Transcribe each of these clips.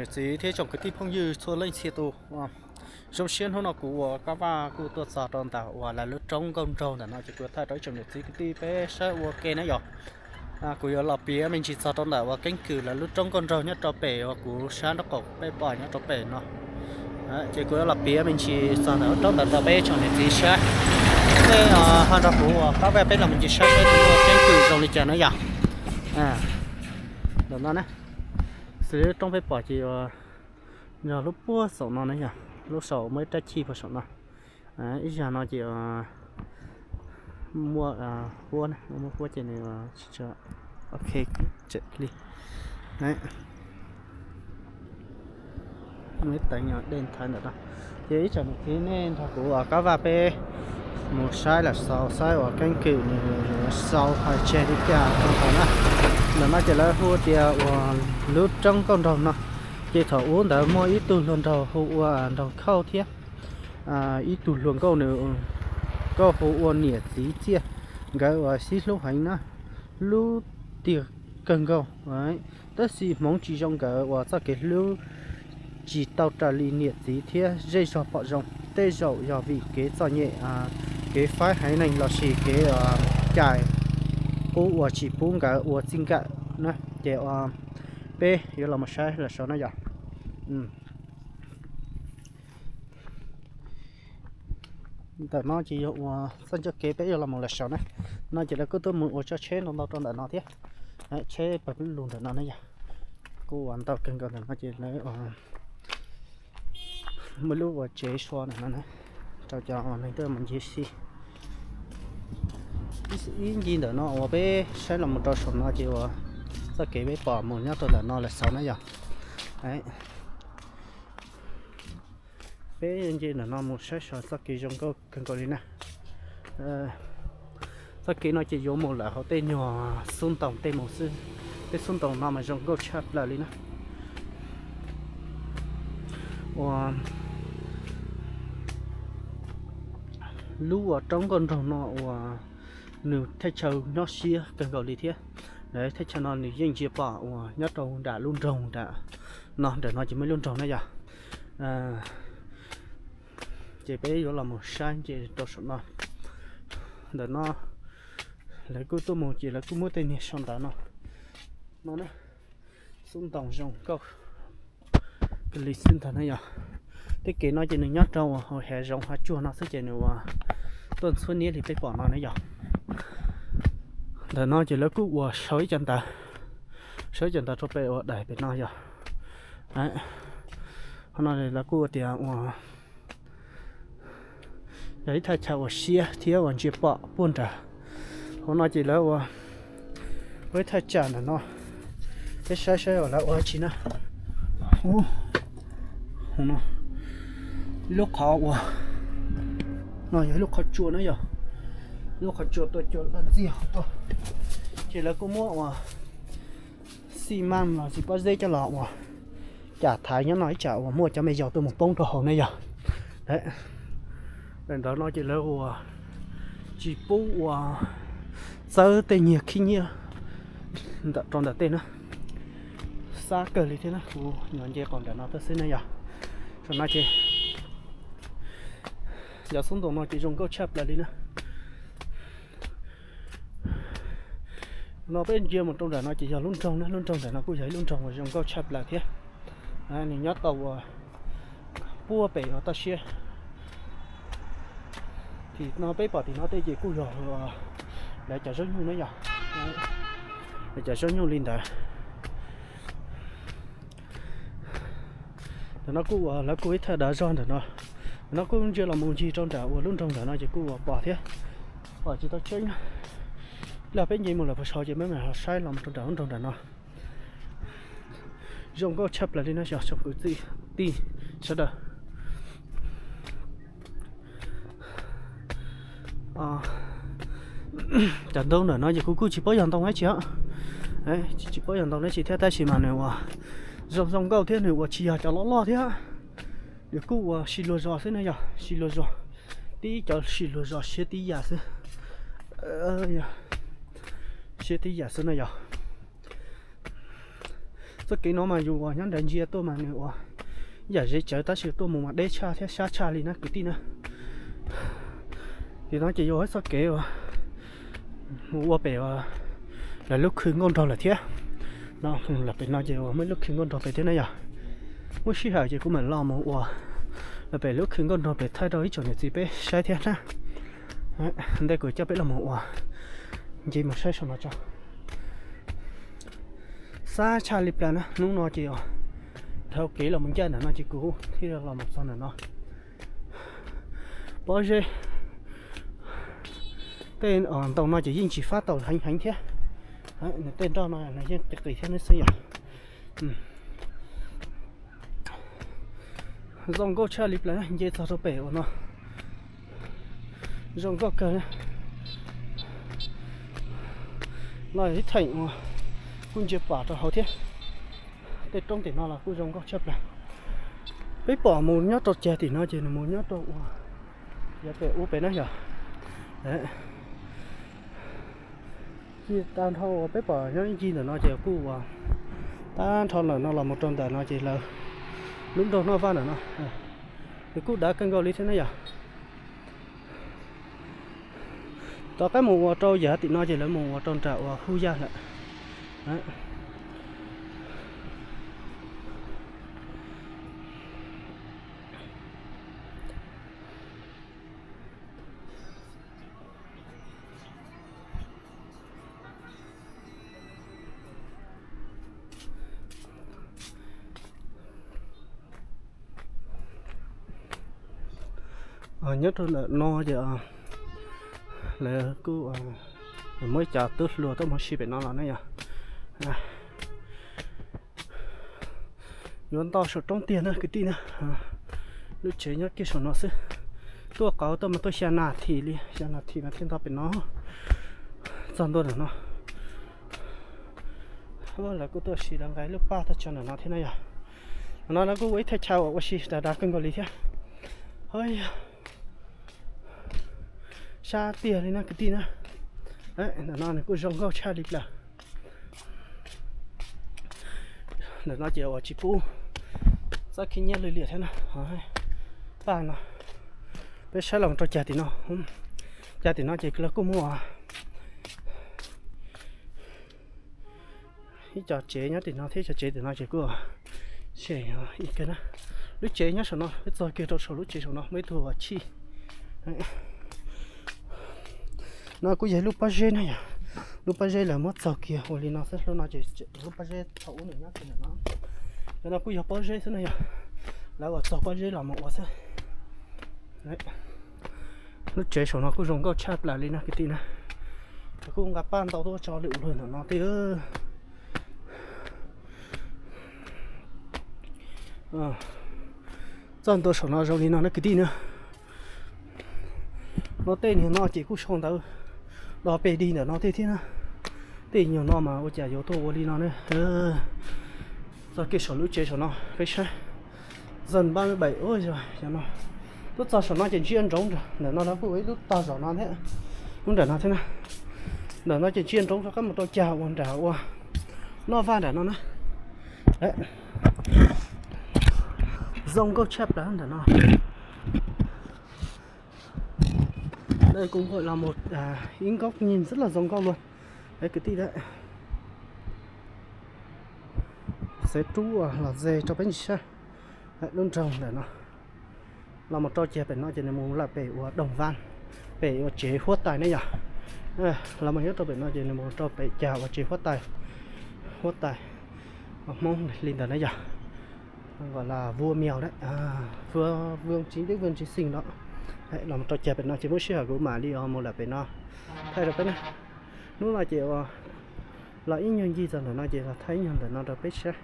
Niam txiv thiab tsoom kwv tij phooj ywg txhua leej txhia tus, zoo siab hnub no kuv uas Kab Vaj kuj tuaj txog rau ntawm uas lawv lub roob nkauj nraug ntawm no ces kuv yuav thaij rau ib tsoom niam txiv kwv tij peb saib ua ke na yom. Kuv yuav los piav me ntsis txog rau ntawm uas keeb kwm lawv lub roob nkauj nraug nyob rau pem uas kuv sab nraub qaum peb pom nyob rau pem no. Ces kuv yuav los piav me ntsis txog ntawm lub roob ntawd rau peb tsoom niam txiv saib. Peb ho nrog kuv uas Kab Vaj peb los me ntsis saib saib nws ua keeb kwm zoo li cas na yom. Ntawm no na, xws li lub roob peb pom ces yog lub puag saum no na yom, lub saum muaj ib rab chij puag saum no. Ib zag no ces muaj huab, muaj huab ces nws, ok, li teev dej ntawd no. Ces ib tsoom niam txiv nej nrog kuv uas Kab Vaj peb mus saib los xaus saib uas keeb kwm nws xaus hais tseg li cas rau ntawd na. Ntawm no ces lawv hu tias uas lub roob nkauj nraug no, ces thaum ub ntawd muaj ib tug hluas nraug hu ua Nraug Khauj thiab ib tug hluas nkauj nws, nkauj hu ua Niam Txiv Txiaj, nkawd uas sib hlub heev na, hlub tiag kawg nkaus. Tab sis hmoov tsis zoo nkawd uas txoj kev hlub tsis tau raws li niam txiv thiab zej zog pom zoo. Tej zaum yog vim kev txom nyem, kev faib haiv neeg lossis kev cais qub uas tsis pub nkawd ua txij nkawm na. Ces peb yuav los mus saib los saud na yom. Ntawm no ces yog uas txoj ncauj kev peb yuav los mus los saud na. No ces lawv kuj tuaj mus ua tso tsheb ntau ntau rau ntawm no thiab. Tsheb pawg lug ntawm no na yom. Kuj uas ntau kawg nkaus ntawm no ces lawv muaj lub uas tsev sua ntawm no na, rau cov neeg tuaj mus ncig si. Ib ncig ntawm no uas peb saib los mus rau saum no ces uas txoj kev peb pom mus nyob rau ntawm no lawm xaus na yom. Peb nce ntawm no mus saib saum txoj kev zoo nkauj kawg nkaus li na. Txoj kev no ces yuav mus lawm hauv tej nyuag xub ntoos tej mus xwb. Tej xub ntoos no mas zoo nkauj tshaj plaws li na. Uas lub uas roob nkauj nraug no uas nws thaj chaw nyob siab kawg nkaus li thiab. Thaj chaw no nws yeej ntsia pom uas nyob rau nram lub nroog nram no, nram no ces muaj lub nroog na yom. Ces peb yuav los mus saib nce rau saum no. Ntawm no lawv kuj tuaj mus ces lawv kuj muab tej niag sau ntawv no, no xub ntoos zoo nkauj kawg li xwb ntag na yom. Tej kev no ces nws nyob rau hauv hav zoov hav tsuag no xwb ces nws uas tuaj ntxhuab niab li peb pom no na yom. Ntawm no ces lawv kuj uas sau ib co ntawv, sau ib co ntawv rau pem uas daim pem no yom. Qhov no lawv kuj ua tias uas yog ib thaj chaw uas siab thiab uas ntsia pom puag nrad. Hauv no ces lawv ua, ua ib thaj tsam ntawm no, peb saib saib uas lawv ua dab tsi na. Ub, no, lub qhov uas, no yog ib lub qhov tsua na yom, lub qhov tsua tuaj cua laj ntxiag hauv tuaj, ces lawv kuj muab uas xi mas los sis pob zeb coj los uas cam thaiv nyob no ib tsam uas muaj cov me yaus tuaj mus poob rau hauv ne yog. Daim ntawv no ces lawv ua tsis pub ua txawb tej nyiag khib nyiab ntawm rau ntawm tej na. Xab kawg li thiab na, kuv nyuam nce qhov nram no tuaj xwb na yog. Saum no ces cov xub ntoos no ces zoo nkauj tshaj plaws li na. No peb ntsia mus rau nram no ces yog lub nroog na, lub nroog nram no kuj yog ib lub nroog uas zoo nkauj tshaj plaws thiab. Nws nyob tau uas puag pem uas toj siab. Tim no peb pom tim no tej ces kuj yog lawv cov zaub nyuj na yog, lawv cov zaub nyuj li ntawd. Ntawm no kuj uas lawv kuj ib thaj dav zog ntawm no. Ntawm no kuj ntsia los mus ncig rau nram uas lub nroog nram no ces kuj uas pom thiab, pom tsis tau tseeb na. Los peb nce mus lawm puag saud ces peb mam ho saib los rau nram lub nroog nram no. Zoo nkauj tshaj plaws li no yog tsoom kwv tij sawv daws. Cov ntoo ntawm no ces kuv kuj tsis paub yog ntoo dab tsi, tsis paub yog ntoo dab tsi thiab tab sis mas nws uas zoo zoo nkauj thiab nws uas tsis yog cov loj loj thiab. Nws kuj uas sib luag zos xwb na yog, sib luag zos, tib cov sib luag zos siab tib yam xwb, siab tib yam xwb na yog. Txoj kev no mas yus uas nyob nram ntsia tuaj mas nws ua ib yam ze tsawv tab sis tuaj mus mas deb tshaj thiab sab tshaj li na kwv tij na. Tim no ces yog ib txoj kev uas mus ua pem lawv lub khw nkauj nraug lawm thiab. No, lawm pem no ces uas muaj ib lub khw nkauj nraug pem thiab na yog. Muaj sij hawm ces kuv mam los mus ua lawm pem lub khw nkauj nraug pem thaij rau ib tsoom niam txiv peb saib thiab na. Ntej kuv coj peb los mus ua, nce mus saib saum no tso. Sab tshaj li plaws na, hnub no ces dhau kev los mus ncaj ntawm no ces kuv thiaj los mus txog ntawm no. Pob zeb tej ntoo no ces yeej tsis fab tau heev heev thiab. Nws tej nroj no nws yeej qis qis thiab ne xwb yom. Zoo nkauj tshaj li plaws, nce txog rau pem ua no zoo nkauj kawg. No ib theem uas kuj ntsia pom rau hauv thiab. Tej roob tim no los kuj zoo nkauj tshaj plaws. Peb pom mus nyob rau cag tim no ces nws mus nyob rau ua yav pem ub pem na yog. Ci tag nrho uas peb pom nyob ib ncig ntawm no ces kuj ua tag nrho ntawm no los mus rau ntawm no ces lawv lub nroog noj vaj ntawm no nws kuj dav kawg nkaus li thiab na yom. Tom qab mus ua rau yav tim no ces lawv mus ua rau nram uas Hu Yaj lawm. Nyob rau ntawm no ces lawv kuj muaj ib co tub hluas tuaj mus si pem no los ne yog. Yuav nto saum roob tiag na kwv tij na. Lub tsev nyob kiag saum no xwb. Tuaj qauv tuaj mas tuaj xya nas this li, xya nas this mas thiaj nto pem no. Txog ntua ntawm no, lawv kuj tuaj sim lawv nqa lub paj tuaj tso ntawm no thiab na yog. Ntawm no lawv kuj ua ib thaj chaw uas ua si dav dav kawg nkaus li thiab. Sab tiag li na kwv tij na. Ntawm no nws kuj zoo nkauj tshaj li plaws. Ntawm no ces uas tsis pub txoj khib nyiab lwj liam thiab na. Paj no, peb saib los rau cag tim no. Cag tim no ces lawv kuj muaj ib co tsev nyob tim no thiab, cov tsev tim no ces kuj, ib kawg na. Lub tsev nyob saum no, peb txog kiag rau saum lub tsev saum no muaj ib tug uas chij. No kuj yog lub pob zeb na yom. Lub pob zeb lawv muab txaug kiag ua li no xwb, lub no ces lub pob zeb thaum ub nws nyob kiag ntawm no. Cov no kuj yog pob zeb xwb na yom. Lawv uas txaug pob zeb los mus ua xwb. Lub tsev saum no kuj zoo nkauj tshaj plaws li na kwv tij na. Lawv kuj nqa paj ntau tuaj tso lwm luag ntawm no thiab. Txoj ntua saum no zoo li no na kwv tij na. No tej niag no ces kuj sau ntawv do pes dig ntawm no tej thiab na. Tej nyuag no mas ua cas yuav tuaj ua li no ne. Txog kiag saum lub tsev saum no peb saib. Zog npab me baim ua yog no. Lub txog saum no ces ntsia ntsoov ntawm no lawv kuj ua ib lub tog zom no thiab. Lub nram no thiab na. Ntawm no ces ntsia ntsoov rov qab mus rau cag uas nram ua noj vaj nram no na. Zoo nkauj tshaj plaws ntawm no. Đây cũng gọi là một, à, ib nkauj nhìn rất là giống nkauj luôn. Đấy, kwv tij đấy. Xev rub los ze rau peb saib. Lub nroog ntawm no los mus rau cag pem no ces nws mus lawm pem ua Đồng Văn, pem ua tsev huab tais ne yom. Los mus nyob rau pem no ces nws mus rau pem cag ua tsev huab tais, huab tais Hmoob li ntawd na yom. Gọi là vua mèo đấy, à, vua, vua chính đức, vua chính sinh đó. Đấy, los mus rau cag pem no ces muab sij hawm kuv mam li mus lawm pem no thaij rau peb na. Hnub no ces ua los ib nyuag ncig txog ntawm no ces los thaij ib nyuag ntawm no rau peb saib.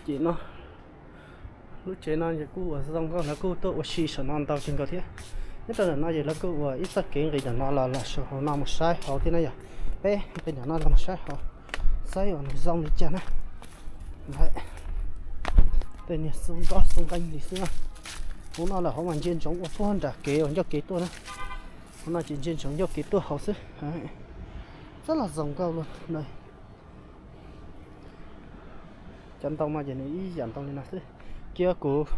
Ces no, lub tsev no ces kuj ua zoo nkauj, lawv kuj tuaj ua si saum no ntau kawg nkaus thiab. Nyob rau ntawm no ces lawv kuj ua ib txoj kev nqis ntawm no los los saum hauv no mus saib hauv thiab na yom. Peb pem ntawm no los mus saib hauv, saib ua nws zoo li cas na. Tej niag xu ntob xu nqeeg li xwb na. Hauv no lawm hauv mas ntsia ntsoov ua puag nram kev uas ncauj kev tuaj na. Hauv no ces ntsia ntsoov ncauj kev tuaj hauv xwb. Txoj los zoo nkauj luaj na. Cov ntoo no ces nws ib yam ntoo li no xwb. Cia kuv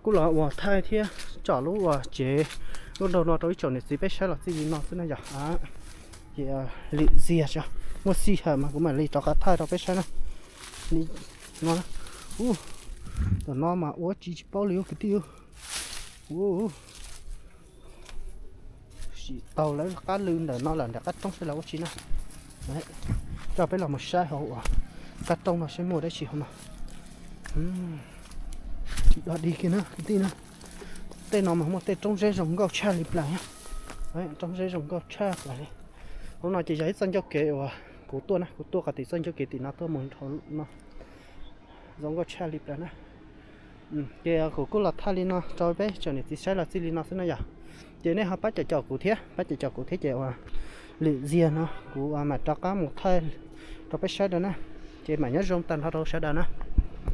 kuj los ua thaij thiab tsom lub uas tsev, lub nraug no rau ib tsoom niam txiv peb saib los txij li no xwb na yom. Ces lim ziag tso, muaj sij hawm mas kuv mam li rov qab thaij rau peb saib na. Li no, ub, tam no mas ua tsis tsis paub li ub kwv tij. Ub, sim taug lawv qab lw ntawm no lawm, ntawm qab roob saib los ua tsi na. Coj peb los mus saib hauv uas qab roob no saib muaj dab tsi hauv no. Tsis dog dig kiag na kwv tij na. Tej no mas muaj tej roob zeb zoo nkauj tshaj li plaws na. Roob zeb zoo nkauj tshaj plaws li. Hauv no ces yog ib txoj ncauj kev uas kuv tuaj na, kuv tuaj qhov tim txoj ncauj kev tim no tuaj mus hauv no. Zoo nkauj tshaj li plaws na. Ces kuv kuj los thaij li no rau peb tsoom niam txiv saib los txij li no xwb na yom. Ces nej ho pab caum caum kuv thiab, pab caum caum kuv thiab ces uas lim ziag no kuv mam rov qab mus thaij rau peb saib dua na. Ces mam nyob zoo tag nrho rau sawv daws na.